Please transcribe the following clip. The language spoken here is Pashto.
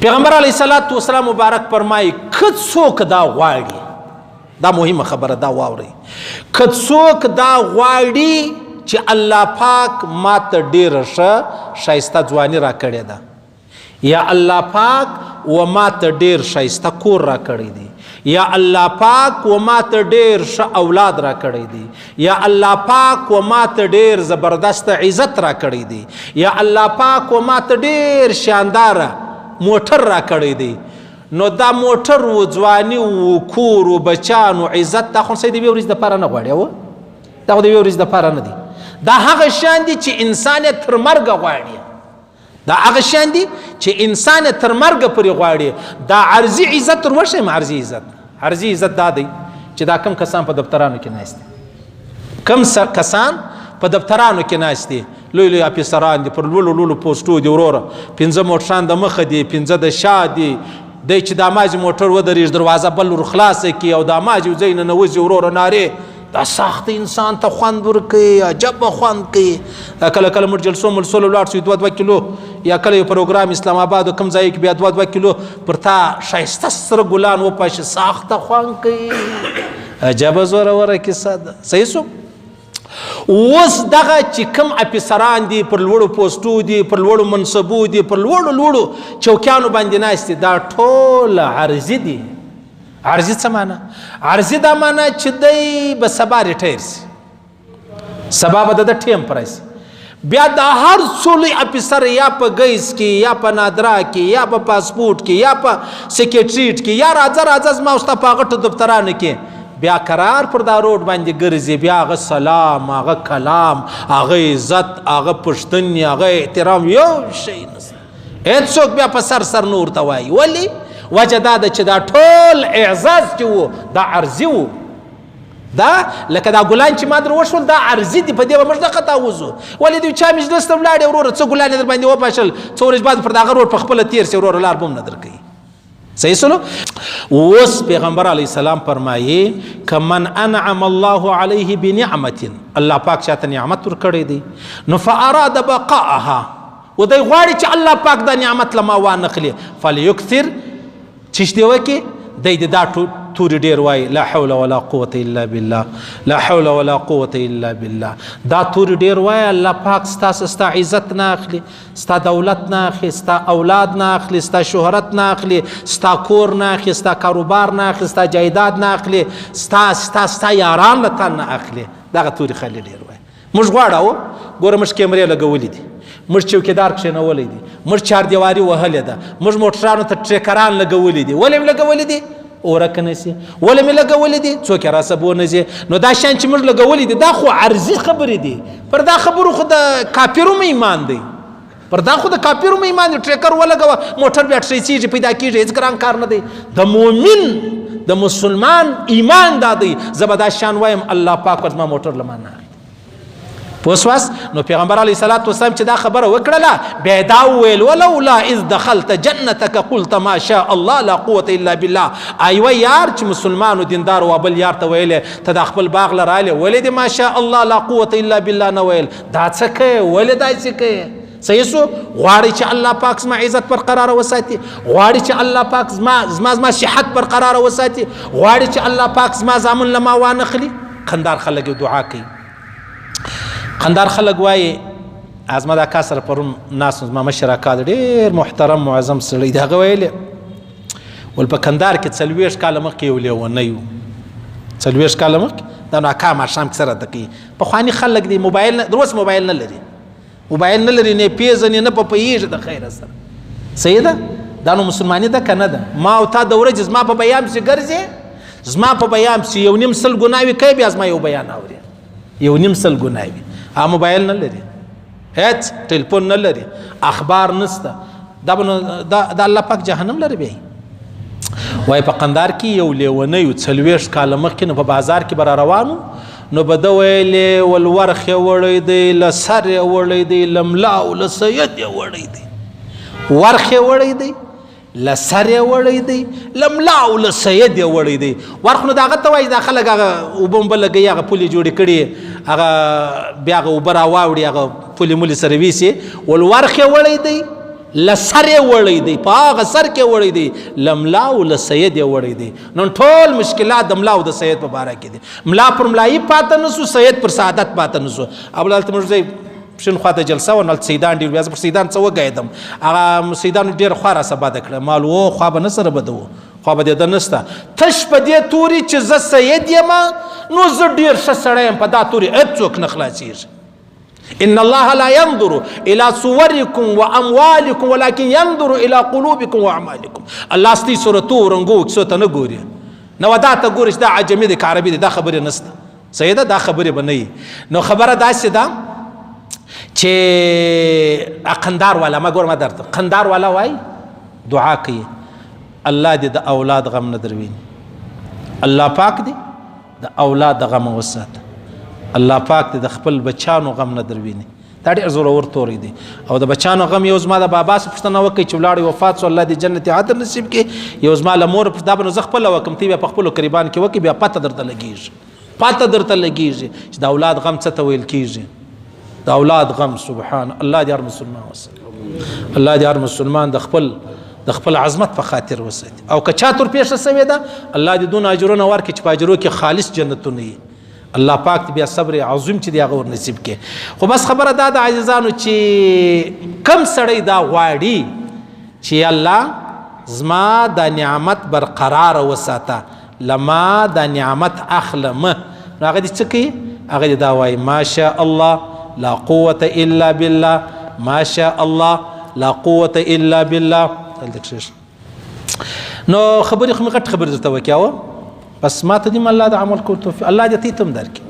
پیغمبر علیه الصلاة والسلام مبارک فرمایي، که څوک دا غواړي، دا مهمه خبره دا واورئ، که څوک دا غواړي چې الله پاک ما ته ډېره ښه ښایسته ځواني راکړې ده، یا الله پاک و ما ته ډېر ښایسته کور راکړی دی، یا الله پاک و ما ته ډېر ښه اولاد راکړی دی، یا الله پاک و ما ته ډېر زبردست عزت راکړی دی، یا الله پاک و ما ته ډېر شانداره موټر راکړی دی، نو دا موټر و ځواني و کور و بچان و عزت، دا خو سړی د یوې ورځې دپاره نه غواړي، او دا خو د یوې ورځې دپاره نه دی، دا هغه شیان دي چې انسان یې تر مرګه غواړي، دا هغه شیان دي چې انسان یې تر مرګه پورې غواړي. دا عرضي عزت ور وښیم، عرضي عزت، عرضي عزت دا دی چې دا کم کسان په دفترانو کې ناست دي، کم کسان په دفترانو کې ناست دي، لوی لوی افیسران دي، پر لوړو لوړو پوسټو دي، وروره پنځه موټران د مخه دي، پنځه د شا دي، دی چې دا مازې موټر ودرېږي دروازه بل ور خلاصه کړي او دا مازې ځای ننوځي، وروره نارې دا سخت انسان ته خوند ورکوي، عجب خوند کوي. دا کله کله موږ جلسو ملسو له ولاړ شو، دوه دوه کیلو، یا کله یو پروګرام اسلام آباد کوم ځای کې بیا دوه دوه کیلو پر تا ښایسته سره ګلان وپاشي، سخته خوند کوي، عجبه زوروره کیسه ده. صحیح سو؟ اوس دغه چې کوم افیسران دي، پر لوړو پوسټو دي، پر لوړو منصبو دي، پر لوړو لوړو چوکیانو باندې ناست دي، دا ټول عرضي دي. عرضي څه معنا؟ عرضي دا معنا چې دی به سبا ریټایر سي، سبا به د ده ټیم پر راشي، بیا دا هر څو لوی افیسر یا په ګیس کې، یا په نادرا کې، یا په پاسپورټ کې، یا په سیکرټریټ کې، یا راځه راځه زما او ستا په غټو دفترانو کې، بیا قرار پر دا روډ باندې ګرځي، بیا هغه سلام، هغه کلام، هغه عزت، هغه پښتنې، هغه احترام، یو شی نشته. هېڅوک بیا په سر سر نه ورته وایي. ولې؟ وجه دا ده چې دا ټول اعزاز چې و دا عرضي و، دا لکه دا ګلان چې ما در وښول دا عرضي دي، په دې به موږ نه خطا وځو. ولې د چا مجلس ته ولاړې وروره، څه ګلان یې در باندې وپاشل، څو ورځې بعد پر دغه روډ په خپله تېر سي وروره، لار به هم نه درکوي. صحیح سلو؟ اوس پیغمبر علیه السلام فرمایي، که من انعم الله علیه بنعمت، الله پاک چاته نعمت ورکړی دی، نو فاراد بقاءها، و دی غواړي چې الله پاک دا نعمت له ما وانخلي، فلیکثر، چې دی وکړي، دی دې دا توري ډېر وایي، لا حول ولا قوة الا بالله، لا حول ولا قوة الا بالله، دا توري ډېر وایي، الله پاک ستا ستا عزت نه اخلي، ستا دولت نه اخلي، ستا اولاد نه اخلي، ستا شهرت نه اخلي، ستا کور نه اخلي، ستا کاروبار نه اخلي، ستا جایداد نه اخلي، ستا ستا ستا یاران له تا نه اخلي. دغه توري خالي ډېر وایي. موږ غواړو، ګوره موږ کیمرې لګولې دي، موږ چوکیدار کښېنولی دی، موږ چاردیواري وهلې ده، موږ موټرانو ته ټریکران لګولي دي. ولې مې لګولي دي؟ ورک نه سي. ولې مې لګولي دي؟ څوک یې راسه بو نه ځي. نو دا شیان چې موږ لګولي دي دا خو عرضي خبرې دي، پر دا خبرو خو د کافرو مې ایمان دی، پر دا خو د کافرو مې ایمان دی. ټریکر ولګوه، موټر بیا ټریسېږي، پیدا کېږي، هېڅ ګران کار نه دی. د مؤمن د مسلمان ایمان دا دی، زه به دا شیان وایم، الله پاک زما موټر له ما نه اخلي. پوه سواست؟ نو پیغمبر علیه الصلاة والسلام چې دا خبره وکړله، بیا یې دا وویل، ولولا اذ دخلت جنتک قلت ما شاء الله لا قوة الا بالله. ایوه یار چې مسلمانو دیندارو و بل یار ته ویلې، ته دا خپل باغ له رالې، ولې دې ما شاء الله لا قوة الا بالله نه ویل؟ دا څه کوې؟ ولې داسې کوې؟ صحیح سو؟ غواړي چې الله پاک زما عزت برقراره وساتي، غواړي چې الله پاک زما زما زما صحت برقراره وساتي، غواړي چې الله پاک زما زامن له ما وانخلي. قندار خلک یې دعا کوي، قندار خلک وایي، زما دا کار سره پرون ناست زما مشر اکا دی، ډېر محترم معظم سړی دی، هغه ویلې ول په کندهار کې 40 کاله مخکې یو لیونی و، 40 کاله مخکې دا نو اکا ماښام کیسه راته کوي. پخواني خلک دي، موبایل نه، اوس موبایل نه لري، موبایل نه لري، نه پېژني، نه په پوهېږي د خیره سره. صحیح ده؟ دا نو مسلماني ده که نه ده؟ ما او تا د ورځې زما په بیان پسې ګرځې، زما په بیان پسې 1.5 ګناوې کوي، بیا زما یو بیان اوري، 1.5 ګناوې. هغه موبایل نه لري، هېڅ ټلیفون نه لري، اخبار نشته، دا به نو دا الله پاک جهنم لري. بیا وایي په قندار کې یو لیونی و، 40 کاله مخکې، نو په بازار کې به را روان و، نو به ده ویلې ول ورخ یې وړی دی، له سر یې وړی دی، له ملا او له سید یې وړی دی، ورخ یې وړی دی، له سر یې وړی دی، له ملا او له سید یې وړی دی. ورخ نو د هغه ته وایي، دا خلک هغه اوبه اوبه لګوي، هغه پولې جوړې کړي، هغه بیا هغه اوبه راواوړي، هغه پولې مولې سره ویسي. ول ورخ یې وړی دی، له سر یې وړی دی، په هغه سر کې وړی دی، له ملا او له سید یې وړی دی. نن ټول مشکلات د ملا او د سید په باره کې دي. ملا پر ملایي پاته نه سو، سید پر سعادت پاته نه سو. او هلته موږ ځای پښین خواته جلسه وه، نو هلته سیدان ډېر، بیا زه پر سیدان څه وګایدم، هغه سیدانو ډېره خوا راسره بده کړه، مال و خوا به نه سره بدوو، خوا به دې ده نشته، تش په دې توري چې زه سید یم نو زه ډېر ښه سړی یم، په دا توري هېڅوک نه خلاصېږي. ان الله لا ينظر الى صوركم واموالكم ولكن ينظر الى قلوبكم واعمالكم. الله ستي صورتو رنګو کیسو ته نه ګوري، نو دا ته ګوري چې دا عجمي دی که عربي دی، دا خبرې نشته. صحیح ده، دا خبرې به نه وي. نو خبره داسې ده چې قندار والا ما ګور ما درته قندار والا وای دعا کوي، الله دې د اولاد غم نه درویني، الله پاک دې د اولاد غم وساته، الله پاک دې د خپل بچانو غم نه درویني. دا ډېر زورور توری دی. او د بچانو غم یو زما د بابا څخه پوښتنه وکړي چې ولاړ وفات سو، الله دې جنت عدن نصیب کړي. یو زما له مور دا به نو زه خپله وکړم، ته بیا په خپلو قریبان کې وکړي، بیا پته درته لګېږي، پته درته لګېږي چې د اولاد غم څه ته ویل کېږي. د اولاد غم، سبحان الله دې هر مسلمان وساتي، الله دې هر مسلمان د خپل عظمت په خاطر وساتي. او که چا تر پېښه سوې ده، الله دې دونه اجرونه ورکړي چې په اجرو کې خالص جنتونه وي. الله پاک دې بیا صبر عظیم چې دی هغه ور نصیب کړي. خو بس خبره دا ده عزیزانو چې کم سړی دا غواړي چې الله زما دا نعمت برقرار وساته، لما دا نعمت اخلم، نو هغه دې څه کوي؟ هغه دې دا وایي ماشاء الله لا قوة الا بالله، ماشاء الله لا قوة الا بالله. نو خبرې خو مې غټ خبرې درته وکړې، بس ما ته دې الله د عمل کولو توفیق، الله دې ته هم درکړي.